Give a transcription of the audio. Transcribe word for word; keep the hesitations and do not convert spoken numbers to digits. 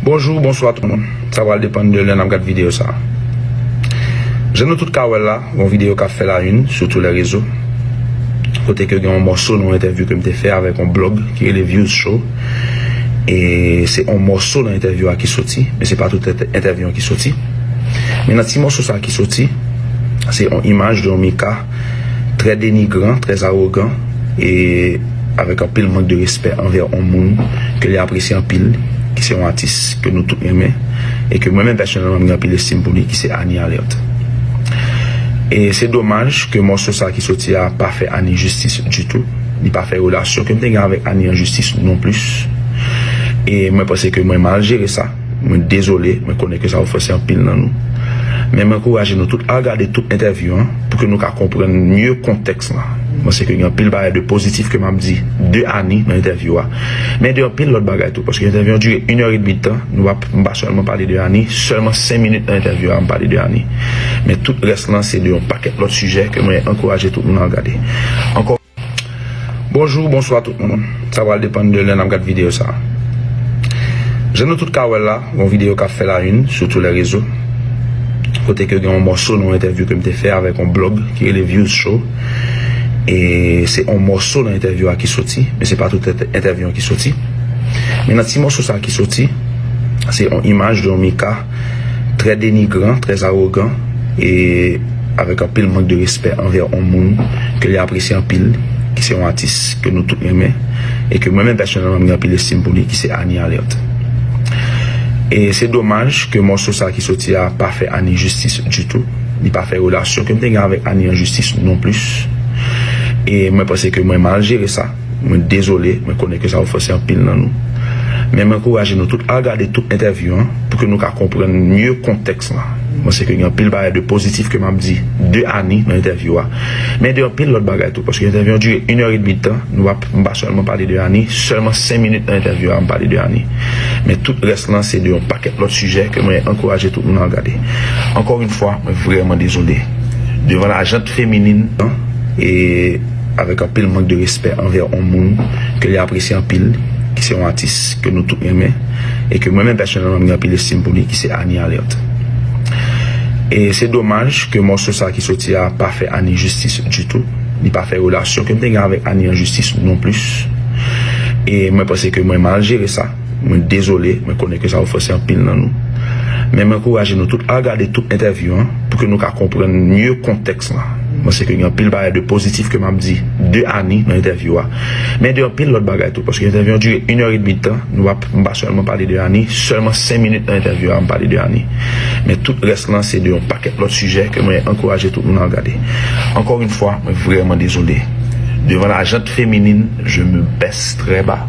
Bonjou, bonswa tout moun. Sa pral depann de lè n ap gad videyo sa a. Jan nou tout ka wè l la, gon videyo k ap fè la une sou tout lè rezo. Kote ke gen yon mòso nan yon entèvyou ke m te fè avèk yon blòg ki rele Views Show. E se yon mòso nan entèvyou a ki soti, men se pa tout entè- entèvyou an ki soti. Men nan ti mòso sa a ki soti, se yon imaj de yon Mika trè denigran, trè awogan, e avèk anpil mank de respè anvè yon moun ke li apresye anpil, ki se yon atis ke nou tout renmen, e ke mwen menm pèsonèlman m gen anpil estim pou li, ki se Annie Alerte. E se domaj ke mòso sa ki soti a pa fè Annie jistis ditou. Li pa fè relasyon ke m te gen avèk Annie an jistis non plis. E mwen panse ke mwen mal jere sa. Mwen dezole, mwen konnen ke sa ofanse anpil nan nou. Men mwen ankouraje nou tout al gade tout entèvyou an pou ke nou ka konprann mye kontèks la. Mwen panse ke gen anpil bagay de pozitif ke m ap di de Annie nan entèvyou a. Men de anpil lòt bagay tou, paske entèvyou an dire inè edmi de tan, nou pa, m pa sèlman pale de Annie, sèlman senk minit nan entèvyou a m pale de Annie. Men tout rès lan se de yon pakèt lòt sijè ke mwen ankouraje tout moun al gade. Ankò Bonjou, bonswa tout moun. Sa pral depann de lè n ap gad videyo sa a. Jan nou tout ka wè l la, gon videyo k ap fè la une sou tout lè rezo. Kote ke gen yon mòso nan yon entèvyou ke m te fè avèk yon blòg ki rele Views Show. E se yon mòso nan entèvyou a ki soti, men se pa tout entè- entèvyou an ki soti. Men nan ti mòso sa a ki soti, se yon imaj de yon Mika trè denigran, trè awogan, e avèk anpil mank de respè anvè yon moun ke li apresye anpil, ki se yon atis ke nou tout renmen, e ke mwen menm pèsonèlman m gen anpil estim pou li, ki se Annie Alerte. E se domaj ke mòso sa ki soti a pa fè Annie jistis ditou. Li pa fè relasyon ke m te gen avèk Annie an jistis non plis. E mwen panse ke mwen mal jere sa. Mwen dezole, mwen konnen ke sa ofanse anpil nan nou. Men mwen ankouraje nou tout al gade tout entèvyou an pou ke nou ka konprann mye kontèks la. Mwen panse ke gen anpil bagay de pozitif ke m ap di de Annie nan entèvyou a. Men de anpil lòt bagay tou, paske entèvyou an dire inè edmi de tan, nou pa, m pa sèlman pale de Annie, sèlman senk minit nan entèvyou a m pale de Annie. Men tout rès lan se de yon pakèt lòt sijè ke mwen ankouraje tout moun al gade. Ankò yon fwa, mwen vrèman dezole. Devan lajant feminin, e avèk anpil mank de respè anvè yon moun ke li apresye anpil, ki se yon atis ke nou tout renmen, e ke mwen menm pèsonèlman m gen anpil estim pou li, ki se Annie Alerte. E se domaj ke mòso sa ki soti a pa fè Annie jistis ditou. Li pa fè relasyon ke m te gen avèk Annie an jistis non plis. E mwen panse ke mwen mal jere sa. Mwen dezole, mwen konnen ke sa ofanse anpil nan nou. Men mwen ankouraje nou tout al gade tout entèvyou an pou ke nou ka konprann mye kontèks la. Mwen panse ke gen anpil bagay de pozitif ke m ap di de Annie nan entèvyou a. Men de anpil lòt bagay tou, paske entèvyou an dire inè edmi de tan, nou pa, m pa sèlman pale de Annie, sèlman senk minit nan entèvyou a m pale de Annie. Men tout rès lan se de yon pakèt lòt sijè ke mwen ankouraje tout moun al gade. Ankò yon fwa, mwen vrèman dezole. Devan lajant feminin, je me baisse très bas.